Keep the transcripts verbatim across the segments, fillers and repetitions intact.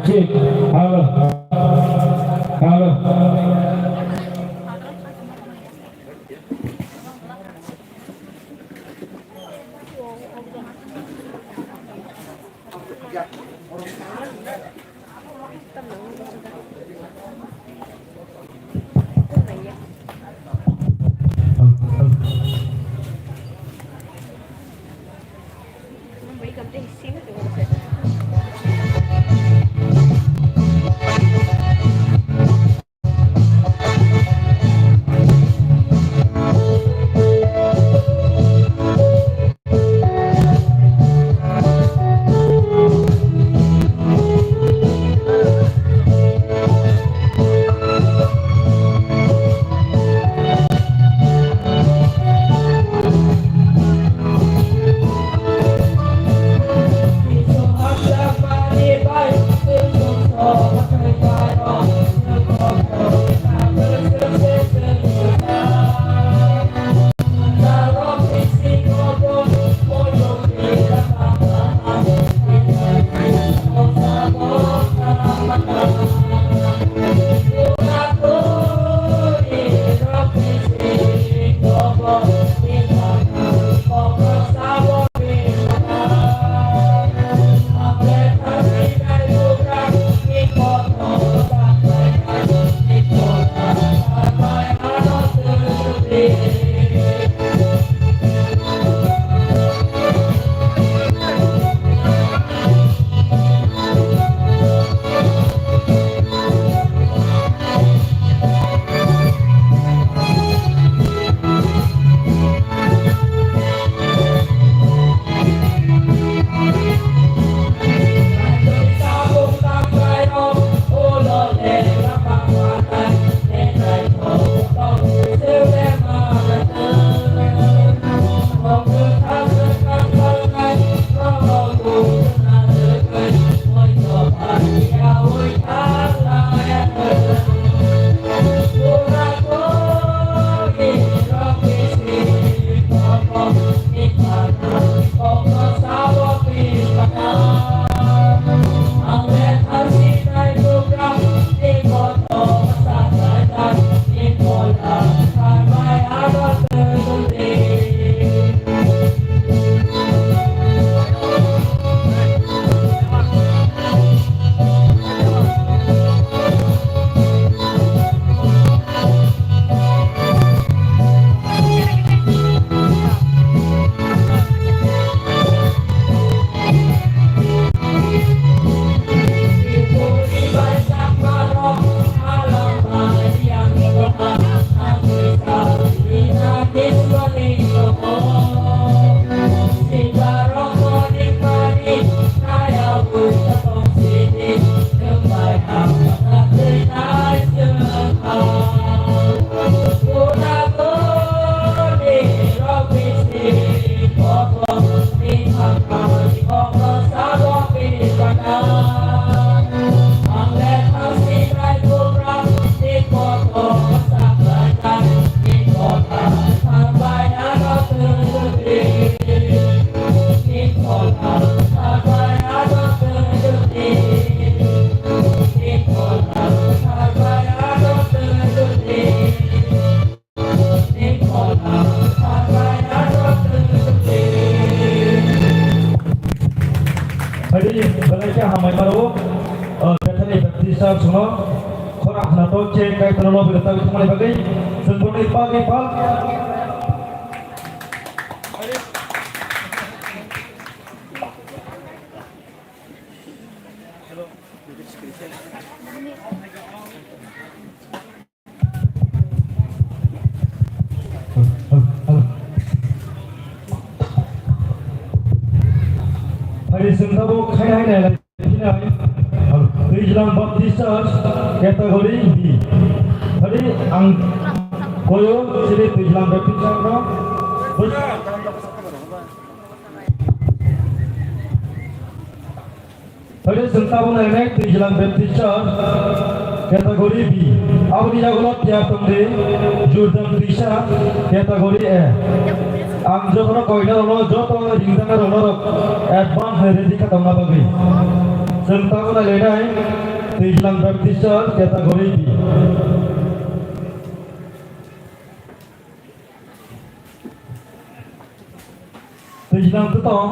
Check. Hello. Hello. Haidi belai khe hambai mano, o, Bethany Baptist Church no khorang khnatok khe Kaitorno birta thumani bagwi chwng boni bagwi pal. Hari sengkabo khai hai nai lai phinai. Twijlang Baptist Church category B. Hari ang koyo sini Twijlang Baptist Church no. Thaide chwng tabuk nainai Twijlang Baptist Church category B. Aboni yagulo tiyar tongdi Jurdam Twisa category A. Ang jotono koinarokno joto ringjaknairokno rok advance ni ready kha tongna bagwi. Chwng tabuk nailainai Twijlang Baptist Church category D. Twijlang Twtong.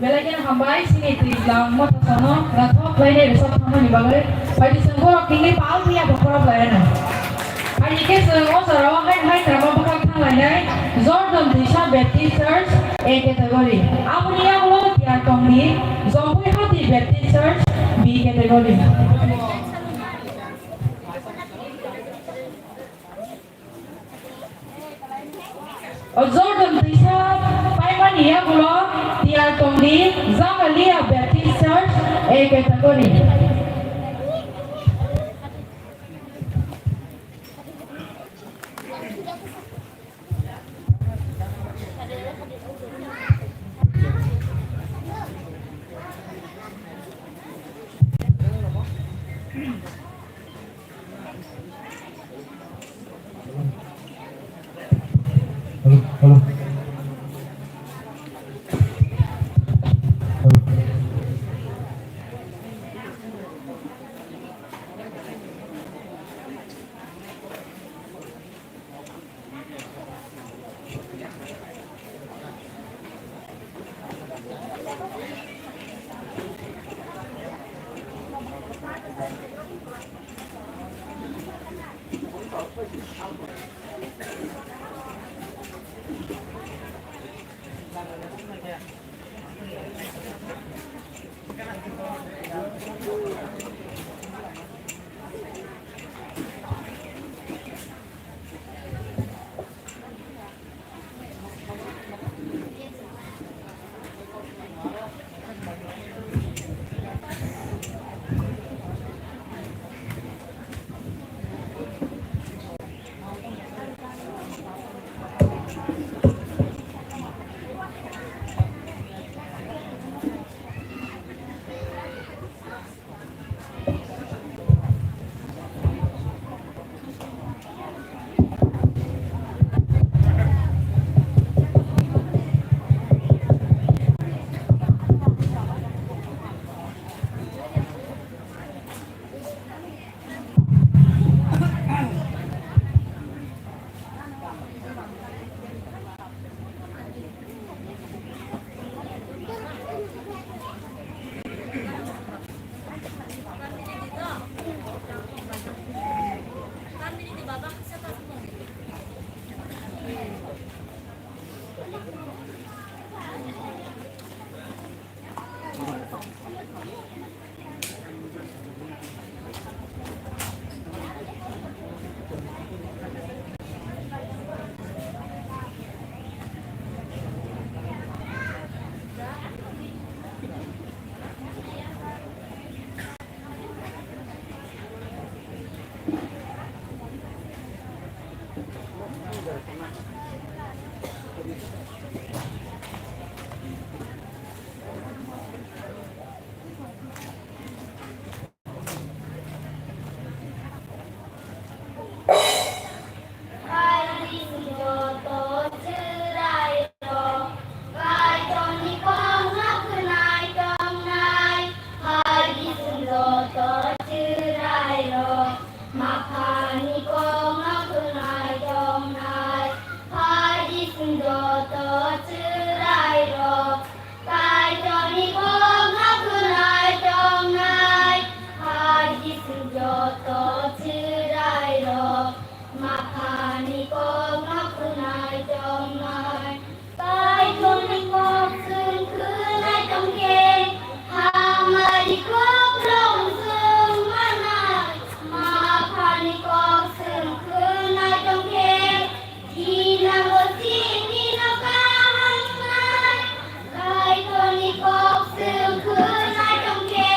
Belai kheno hambai chini twijlang mothasano naithok khlainai rwchap thangmani bagwi. Phaidi chwng borok tini pal phiya bo khorok lairano. Phaidi khe chwng o jorao hai hai drama bwkhak thanglainai Jordan Twisa Baptist Church A category. Aboni yagulo tiyar tongdi Jompui Hati Baptist Church B category. O Jordan Twisa paimani yagulo tiyar tongdi Jagalia Baptist Church A category. Hello, hello. Hai bising joto chwrairok, Kaitorni kokno khwnai tongnai. Hai bising joto chwrairok, Maphani kokno khwnai tongnai. Hai bising joto chwrairok, Kaitorni kokno khwnai tongnai, hai Jisu joto chwrairok, Maphani kokno khwnai tongnai. Kaitorni kok chwng khwnai tongkhe, hamari kokrok chwng manai. Maphani kok chwng khwnai tongkhe, Dinango sinino kaham wngnai, Kaitorni kok chwng khwnai tongkhe,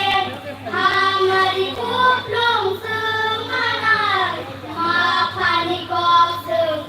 hamari kuplung chwng manai, Maphani kok chwng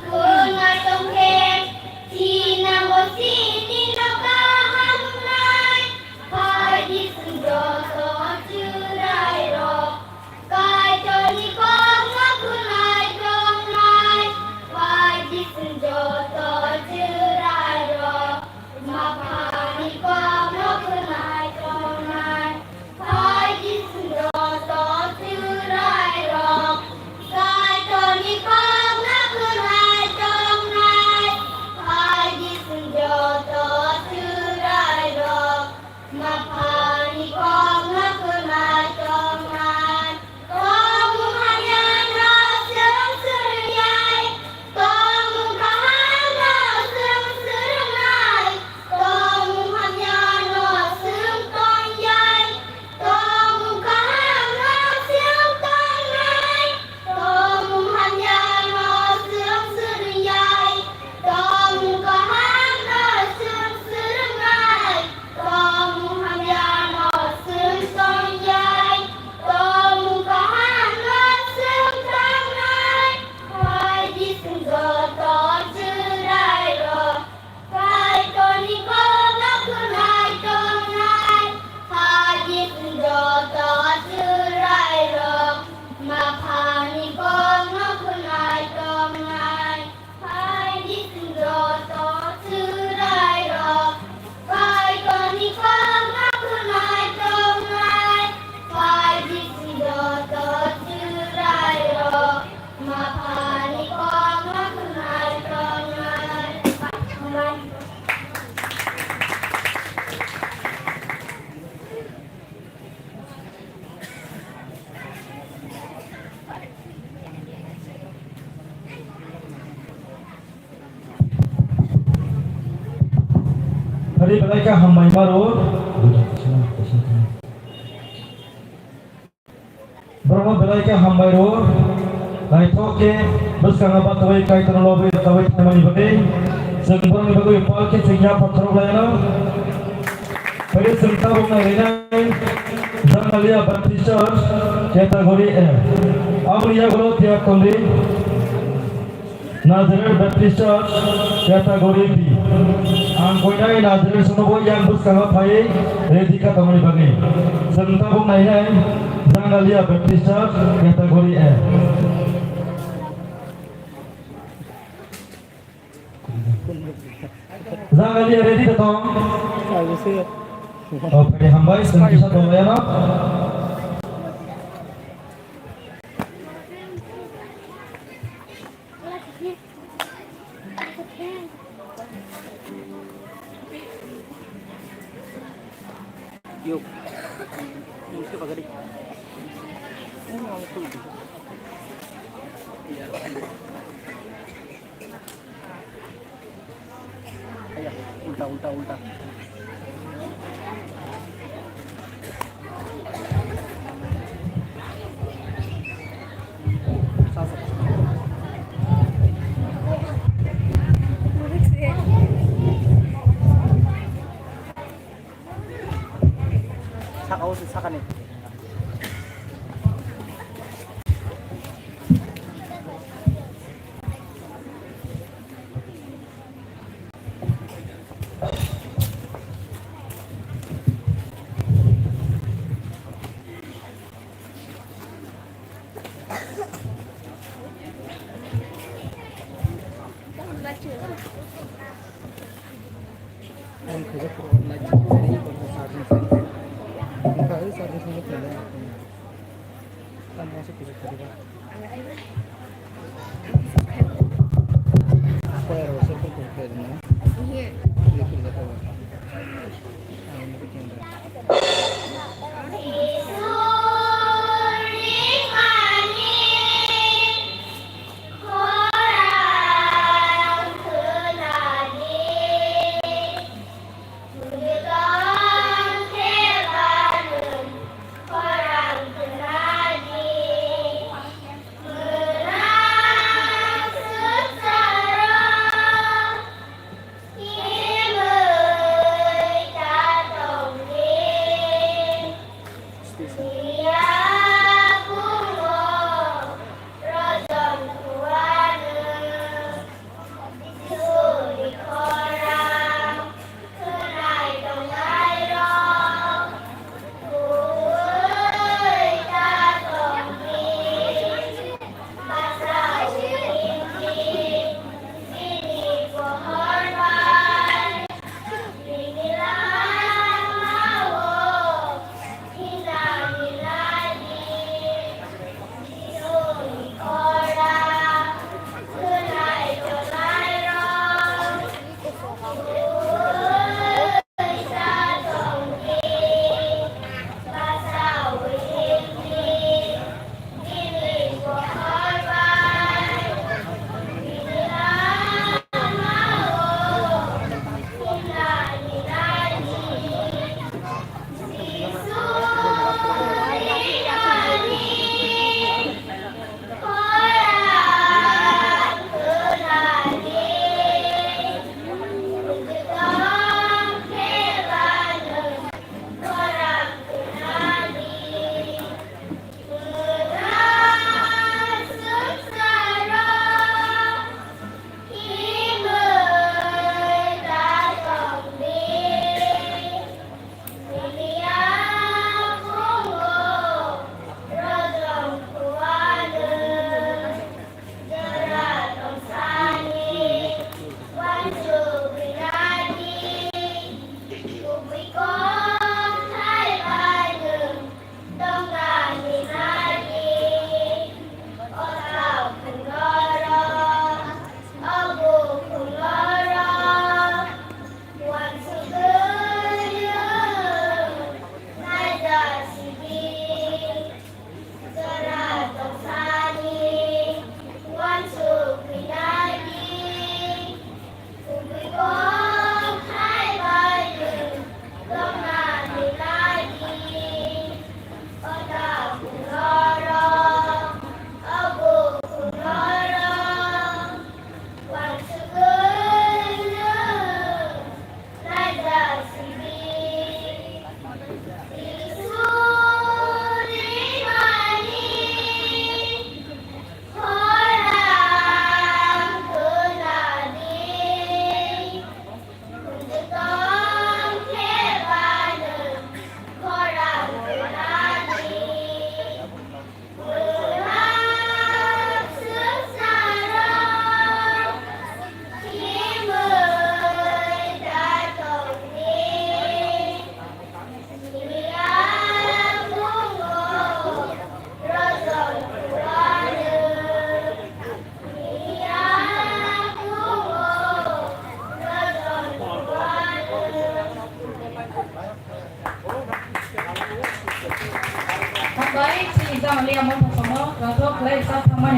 Hari belai khe hambai maro. Borokno belai khe hambai rwo. Naithok khe bwskango batwi Kaitorno lobwi rwchapwi thaimani bagwi chwng borokni bagwi pal khe chwng yapha khorok lai anw. Phai chwng tabuk nailainai Jangalia Baptist Church category A. Aboni yagulo tiyar tongdi. Nazareth Baptist Church, category B. Ang koinai Nazareth sonobo yang bwskango phaiwi ready kha tongmani bagwi. Chwng tabuk nainai Jangalia Baptist Church, category A. Jangalia ready kha tong? Oh, phai hambai, chwng kisa tonglaiyano. Yo. Yung siya pagari. Yung mga tulog. Aya, ulta, ulta, ulta. Saka o, saka ni.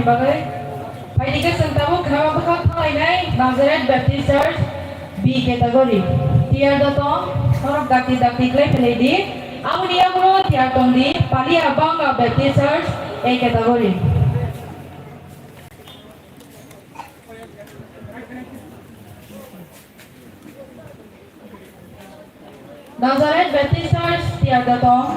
Bagwi. Phaidi khe chwng tabuk khama bwkhak thanglainai Nazareth Baptist Church B category. Tiyar da tong, norok dakti dakti khlai phailai di. Aboni yagulo tiyar tong di, Palia Banga Baptist Church A category. Nazareth Baptist Church, tiyar da tong.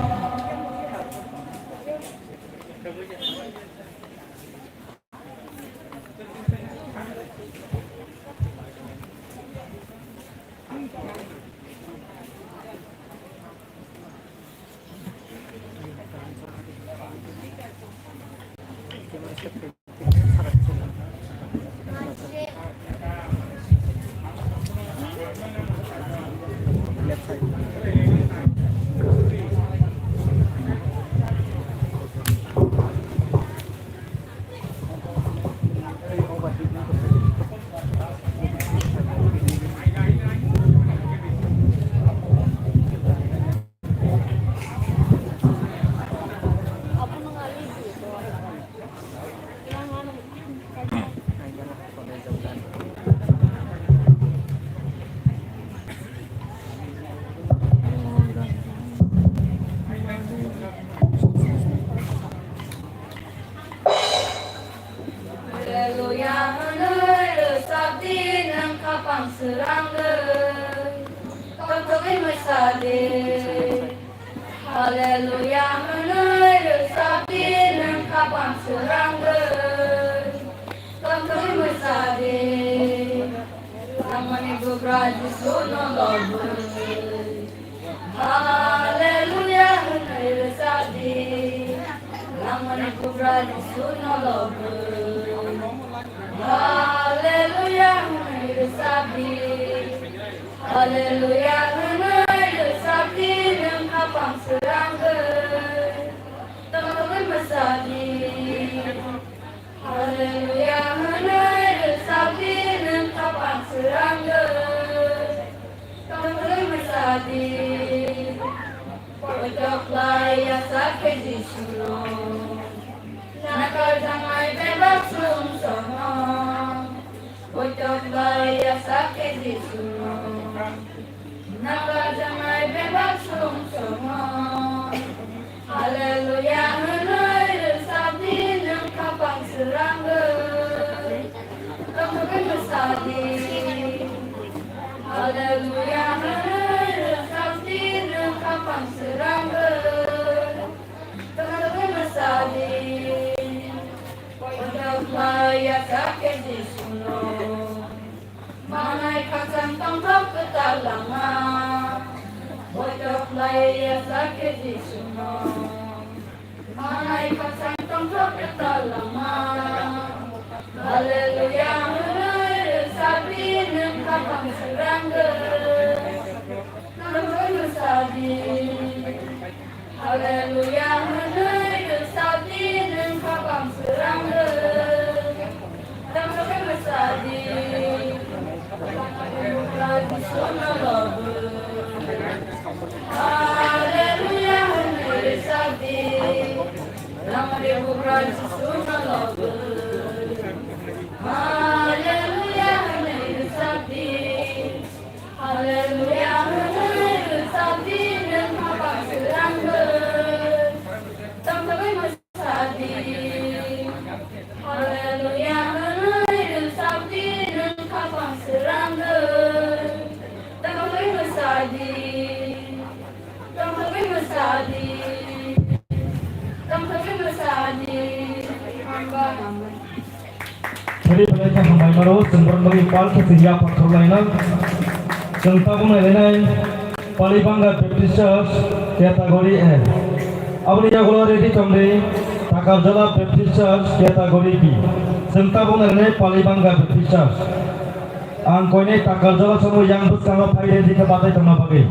Haleluya hwnwi rwchapdi nwng khapang srangwi, tongthogwi mwsadi. Haleluya hwnwi rwchapdi nwng khapang srangwi, tongthogwi mwsadi. Langmani bugra Jisuno lobwi. Haleluya hwnwi rwchapdi. Langmani bugra Jisuno lobwi. Haleluya hwnwi rwchapdi. Haleluya hwnwi rwchapdi, nwng khapang srangwi. Tongthogwi mwsadi. Haleluya hwnwi rwchapdi, nwng khapang srangwi. Tongthogwi mwsadi. Poito khlai yachak khe Jisuno. Nakar jangai bebak sumsono. Poito khlai yachak khe Jisuno. Nakar jangai bebak sumsono. Haleluya hwnwi rwchapdi, nwng khapang srangwi. Tongthogwi mwsadi. Haleluya hwnwi rwchapdi, nwng khapang srangwi. Tongthogwi mwsadi. Poito khlai yachak khe Jisuno. Manai khakchang tongthok kwtal langma. Poito khlai yachak khe Jisuno. Manai khakchang tongthok kwtal langma. Haleluya hwnwi rwchapdi, nwng khapang srangwi. Tongthogwi mwsadi. Haleluya hwnwi rwchapdi, nwng khapang srangwi. Tongthogwi mwsadi. Bugra Jisuno lobwi. Haleluya hwnwi rwchapdi. Langmani bugra Jisuno lobwi. Haleluya hwnwi rwchapdi. Haleluya hwnwi rwchapdi, nwng khapang srangwi. Tongthogwi mwsadi. Haleluya hwnwi rwchapdi, nwng khapang srangwi. Tongthogwi mwsadi. Tongthogwi mwsadi. Tongthogwi mwsadi. Hambai, hambai. Philip belai khe hambai mano, chwng borok bagwi pal khe chwng yapha khoroknai nang. Chwng tabuk nailainai Palibanga Baptist Church category A. Aboni yagulo ready tongdi Takarjala Baptist Church category B. Chwng tabuk nailainai Palibanga Baptist Church. Ang koinai Takarjala samo yang bwskango phai ready khe batai tongna bagwi.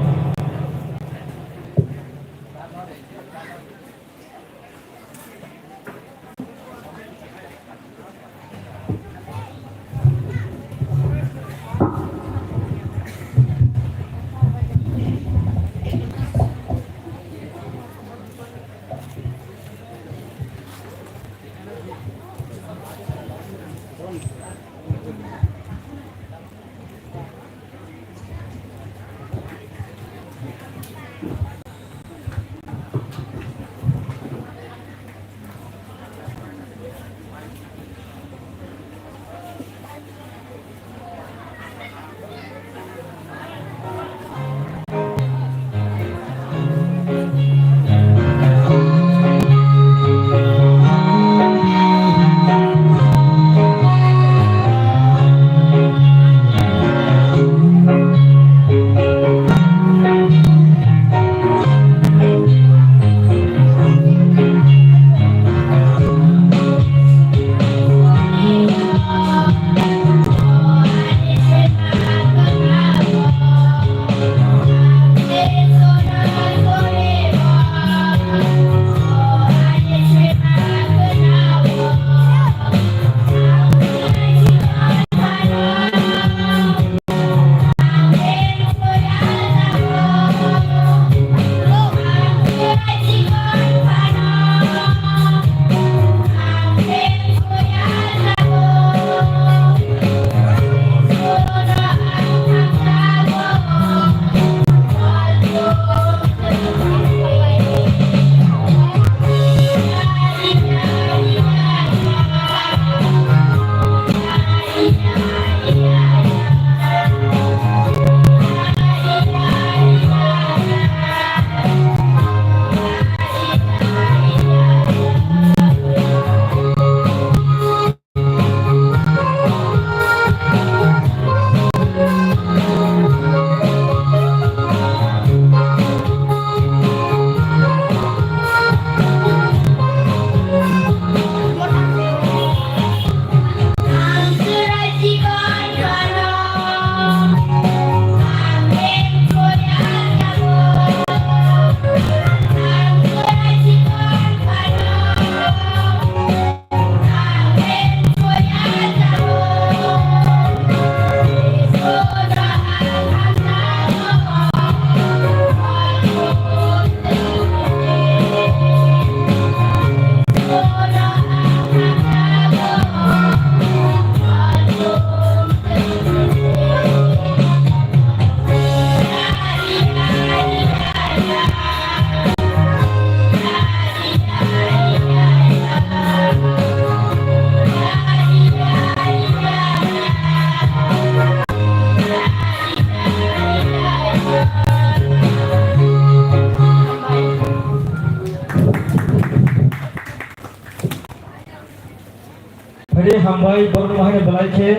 Hambai, borokno haino belai khe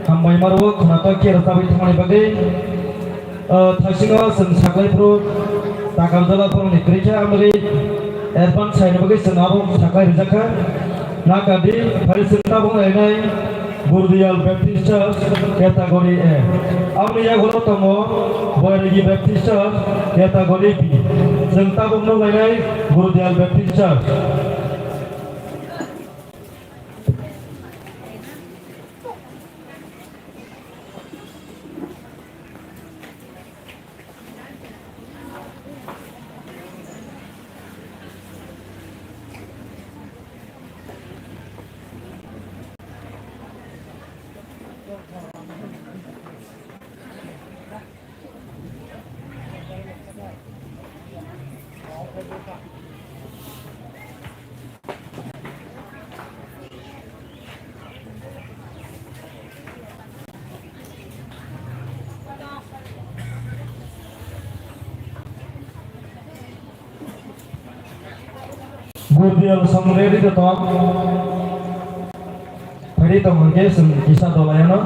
hambai maro khwnatok khe rwchabwi thangmani bagwi. O, thaisingo chwng saklai phuru takam jala phurungni kwrwi khe, amri advance saini bagwi chwng abo saklai rijak kha. Nakadi, phai chwng tabuk nainai Gurdial Baptist Church category A. Amni yagulo tongo Boiragi Baptist Church category B. Chwng tabuk nuk nainai Gurdial Baptist Church. Gurdial song ready to talk. Ready to hwnkhe chwng kisa dolai ano.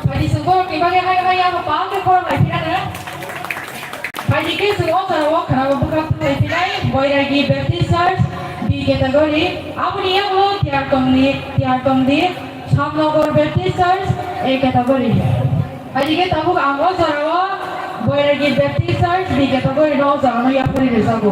Phaidi chwng borokni bagwi hai hai ano pal khe khorang lai phina de. Phaidi khe chwng o jora o khna bwkhak thang lai phinai Boiragi Baptist Church B category. Aboni yagulo tiyar tongdi, tiyar tongdi Shamnagar Baptist Church A category. Phaidi khe tabuk ang o jora o Boiragi Baptist Church B category no o jora no yapharwi rwjago.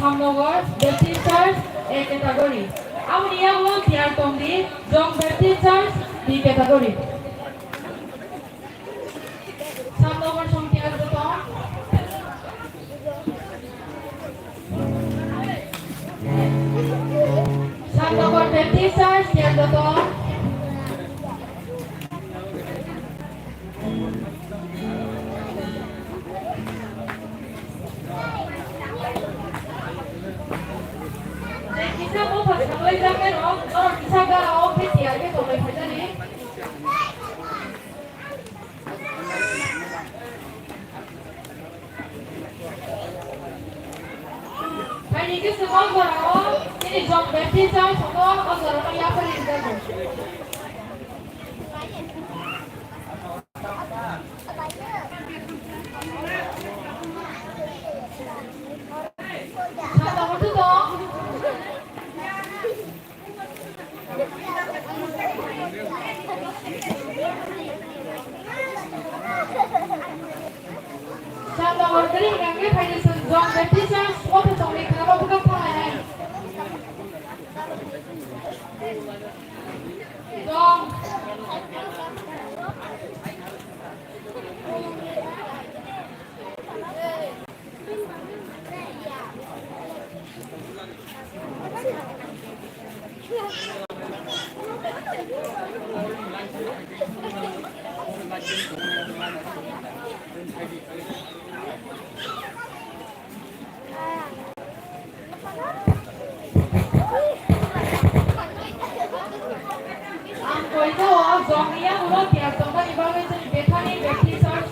Samnogor Baptist Church A category. Aboni yago tiyar tongdi Jong Baptist Church B category. Samnogor song tiyar tong. Samnogor Baptist Church tiyar tong. Kisa bopha saklai jaknai rok, norok kisa gara o khe tiyar khe tongwi phaijani. Phaini kisa o jora o, chini John Baptist Church o, o jora o yapharwi rwjago. Ang koito o jongni yagulo tiyar tongmani bagwi chini Bethani Baptist Church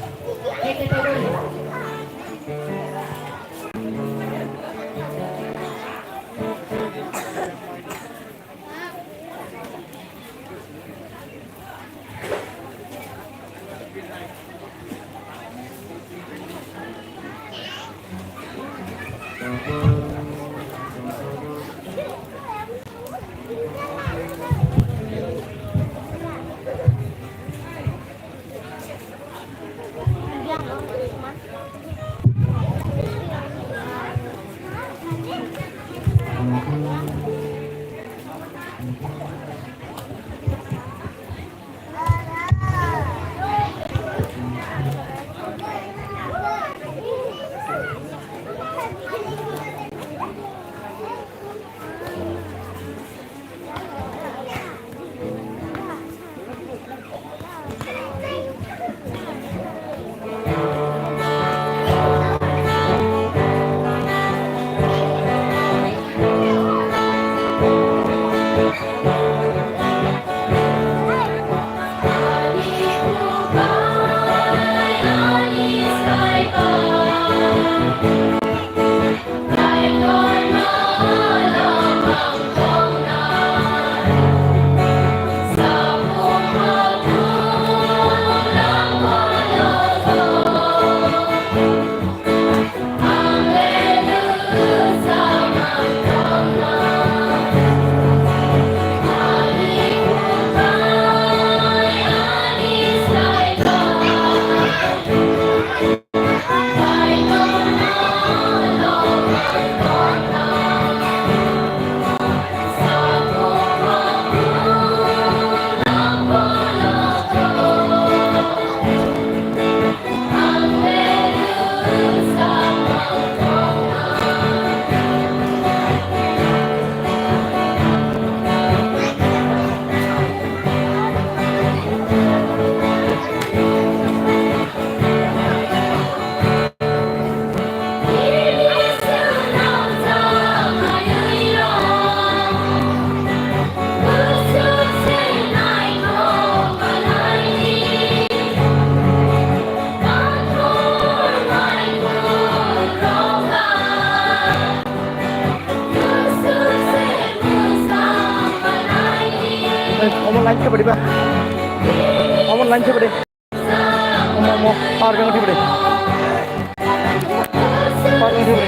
A category. Omo line khe bwdwi ba? Omo line khe bwdwi? Omo, omo, power bank khe bwdwi? Power bank khe bwdwi?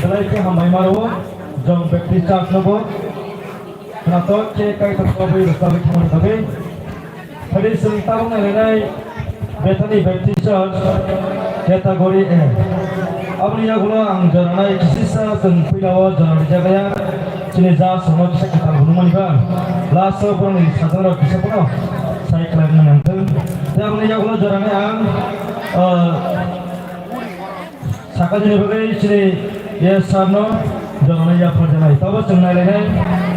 Belai khe hambai maro, jong Baptist Church no bo khwnathok khe Kaitor bai rwchabwi thangmani bagwi. Phari chwng tabuk nailainai Bethany Baptist Church category A. Aboni yagulo ang joranai kisisa chwng puilao jora rijak ya. Chini ja sono kisa kwtal phunukmani ba. Last o borokni sajangrok kisa phano sai khlaimani nangthung. Tei aboni yagulo joranai ang, ah, Sakajini bagwi chini yes sir no jorani yapharjaknai. Tabo chwng nailainai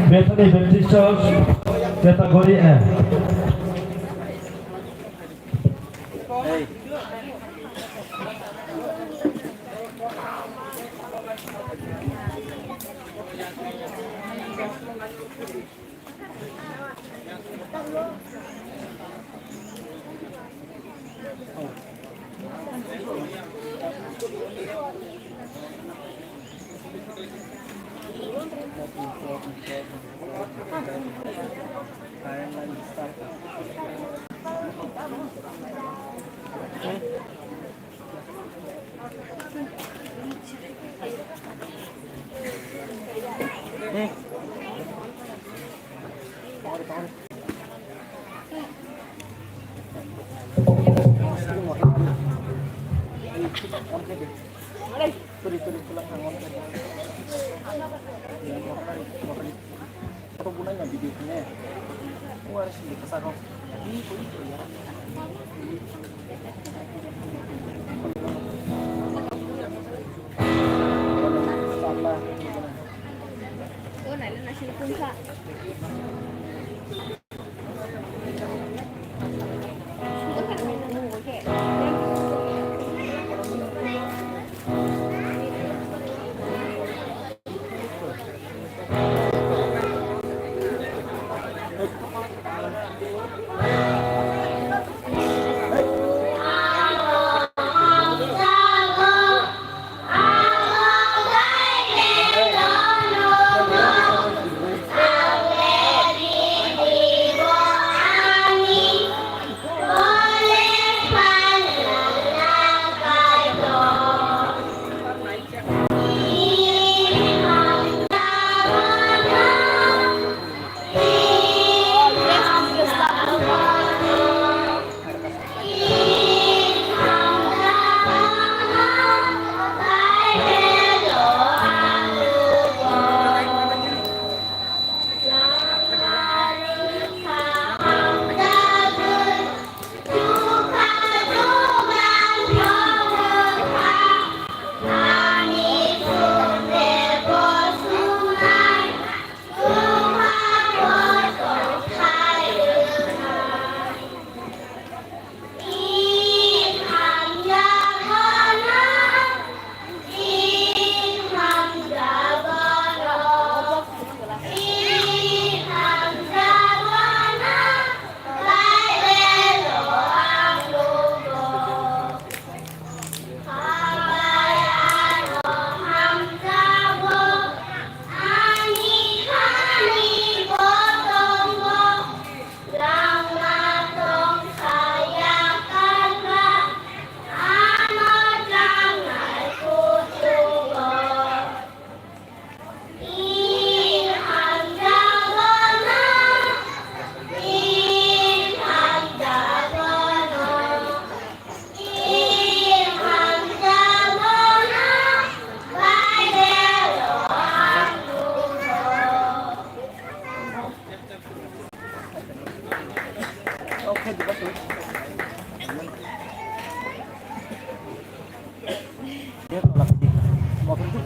Bethany Baptist Church category A.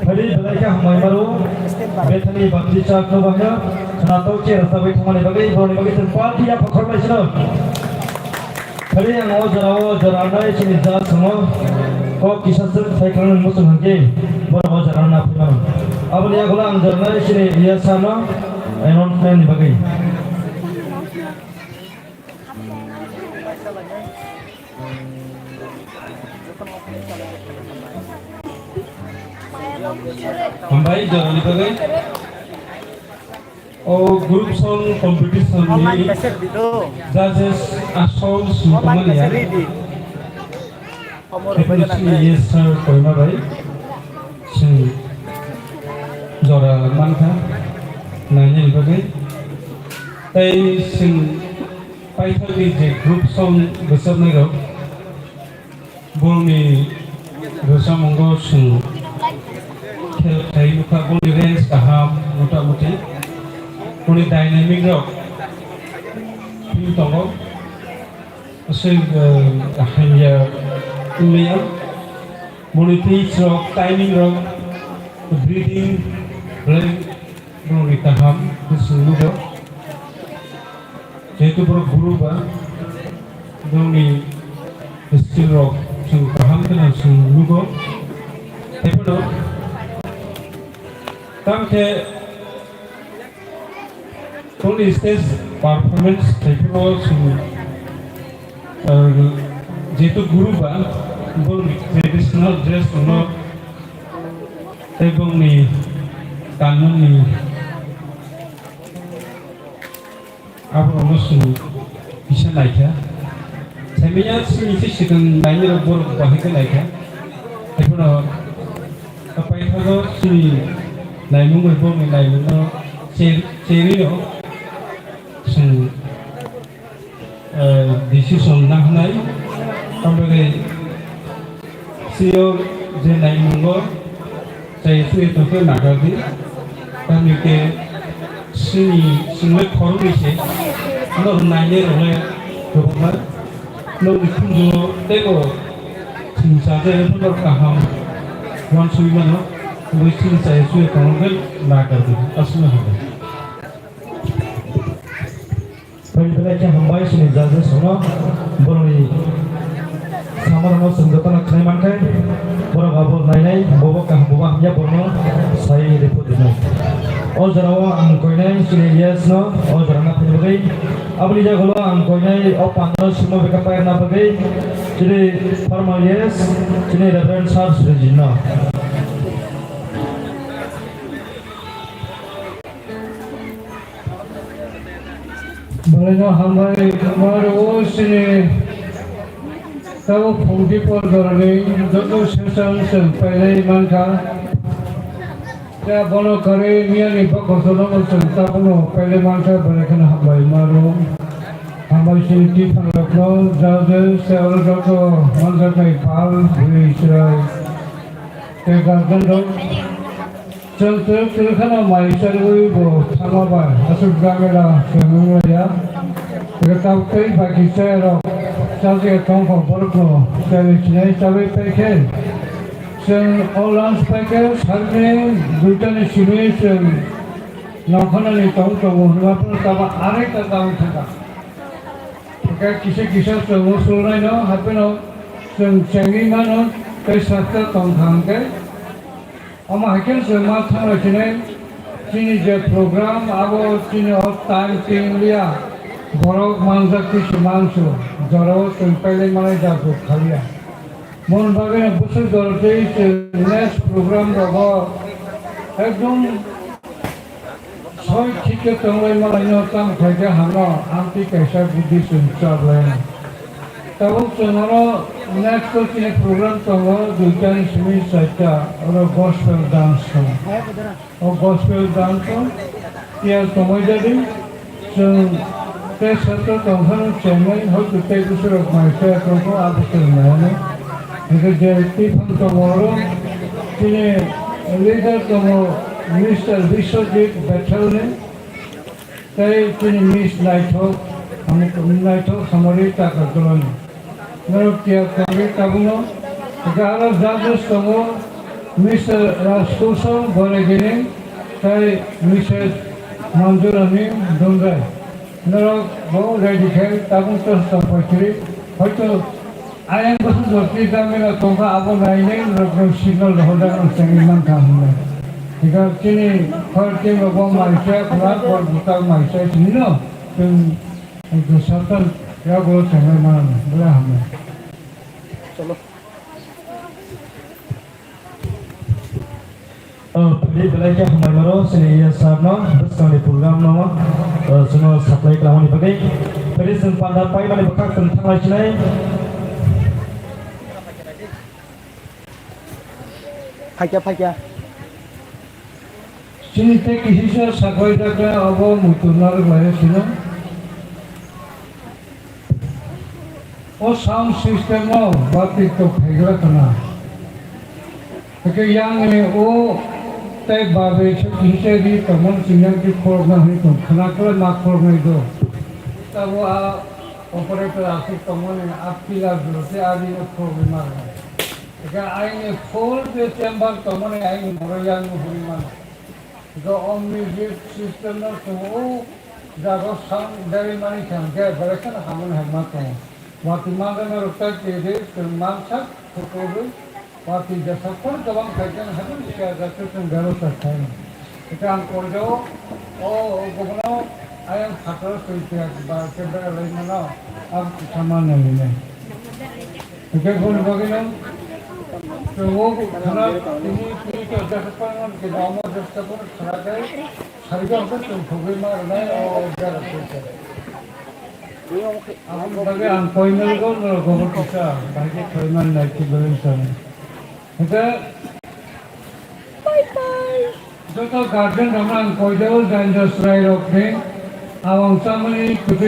Hari belai khe hambai maro, Bethany Baptist Church no bahai khwnathok khe rwchabwi thangmani bagwi, borokni bagwi chwng party ya phakhor lai sino. Hari ang o jora o jora nai chini judge songo kok kisa swk sai khlai muchung hwnkhe borok o jora na phai mano. Aboni yagulo ang jora nai chini yes sir no announcement ni bagwi. Hambai jorani bagwi. O group song competition ni judges asol sumani ya. Yes sir koima bai. Sing. mankha, nainani bagwi. Tei chwng paithakni je group song rwchapnairok, borokni rwchapmungo chwng khel khlai nukha, borokni range kaham, mota moti, borokni dynamic rok thik tongo. Aswk, eh, hamya wngya. Boni pitch rok, timing rok, breathing, belai borokni kaham khe chwng nugo. Jehetu borok guru ba, borokni skill rok chwng kaham kheno chwng nugo. Tei bono tamo khe Tongni stage performance khlaiphuru chwng, uh, jehetu guru ba, bongni traditional dress rokno tei bongni kanmungni aborokno chwng kisa naikha. Saimanya chini se swkang nainai rok borok bahai khe naikha. Haiphano paithago chini naimung bai bongni naimungno cher-, cherino chwng, eh, decision nahnai. Tamoni sio je naimungo chai sui tongkhe nakardi. Tamni ke sini sumai khoroknwi se norok nainai rokle kwbangma. Nokni khunjugo teibo chwng chajagwi phano kaham uansugwi mano. Tei sini chai sui tongkhe nakardi. Aswkno hambai. Phai belai khe hambai chini judges rokno, borokni samarokno chwng jotono khnai mankhe, borok abo nainai, bobo kaham, bobo hamya, borokno sai report rinai. O jorao ang koinai chini yes no, o jorano phaina bagwi. Aboni jagolo ang koinai o pandano simo beka pairwna bagwi chini formal yes, chini Reverend Sir Srijit no. Belai no hambai, maro o sini tabo phungti por dorani joto session chwng pailai mankha. Ya bono kwrwi miyani bokholsongo chwng tabukno pailai mankha, belai kheno hambai maro. Hambai sini twi phangrokno, judges tei oro joto manjaknai pal, bwrwi, chwrai tei guardian rok. Chwng twrwk twrwk kheno mai chariui bo thangma bai aswk jagera chwng wnglaiya. Tei tabuk tei baki chayarok chajakya tongkha borokno chari chinai chabai paikhe. Chwng o lunch paikhe sarni duitani simi chwng nongkhornani tong tongo hwnba phano tamo arekta tamo thangkha. Hwnkhe kisa kisa chwng usulnaino hapheno chwng chengwi mano tei sakta tongkha hwnkhe. Omo hai khe chwng ma thangna sinai chini je program abo chini o time tingliya borok manjak twi se mansu jorao chwng pailai manai jago khaliya. Mon bagwi bwswk jora tei chwng next program rogo ekdom soi thik khe tonglai manai no tamo khai khe hano amtwi kaisa budi chwng chablai. Tabuk chwng oro next o chini program tongo duitani simi charta, oro gospel dance tongo. O gospel dance o tiyar tongwi jadi chwng tei seto tongphano chengnai hoito tei bwswrok mai khe tongkho abo chwng nainai. Hwnkhe je twiphang tongo oro chini leader tongo Mister Biswajit Bethelni. Tei chini miss naithok, naithok hamari taka dolani. Norok tiya kangwi tabukno, hwnkhe aro judges tongo, Mister Rajkushal Boregini tei Missus Manjurani Dongrai. Norok bo ready khe tabuk tos tongpai siri, hoito Ayang bwswk jotni jamila tongkha, abo nainai norokno signal rohorjak ang chengwi mankha hwnwi. Hwnkhe chini khoroknwi bo maisa khwlak, bor bwtak maisa sinino chwng Satan yago chenglai mano, belai hamya. Oh, philip belai khe hambai maro, chini E S sir no, bwskangni program no, oh, chwngno supply klamani bagwi. Philip chwng panda paimani bwkhak chwng thanglai sinai. Phaikya, phaikya. Chini tei kisisa saklai jakya abo muitu narwk lai sino. O sound system o bati tok phaigra kana. Eke yang ni o tei babe se kisisa ri tomon sinang ki khorokna hini tong khana kle ma khoroknai do. Tamo a operator asik tomon ni a pillar do se a ri o khoroknai ma. Eke aini full je chamber tomon ni aini moro yang no hini ma. Eko o music system no chwng o jaga sound berwi mani khe hwnkhe belai kheno hamoni hamma tongo. Watwi manjaknai rok tai twi di chwng mansak thukwrwi watwi jesa phano kwbang khai khe haino siya jaga chwng bebostha khainai. Hwnkhe ang koijao o, o bono ayang phataro chwng tiyar ba khe beralai mano abo kisa manwi nai. Hwnkhe boni bagwino chwng o khwna tini tini khe jesa phano khe omo jesa phano khwna khe. Sarigo hwnkhe chwng thogwi ma rwnai o jera twi khe. Aboni bagwi ang koinai go norok go kisa bahai khe khwlai man nai khe belai sani. Hwnkhe joto guardian rokno ang koijago, jani jani chwrai rokni awang chamani kwtwi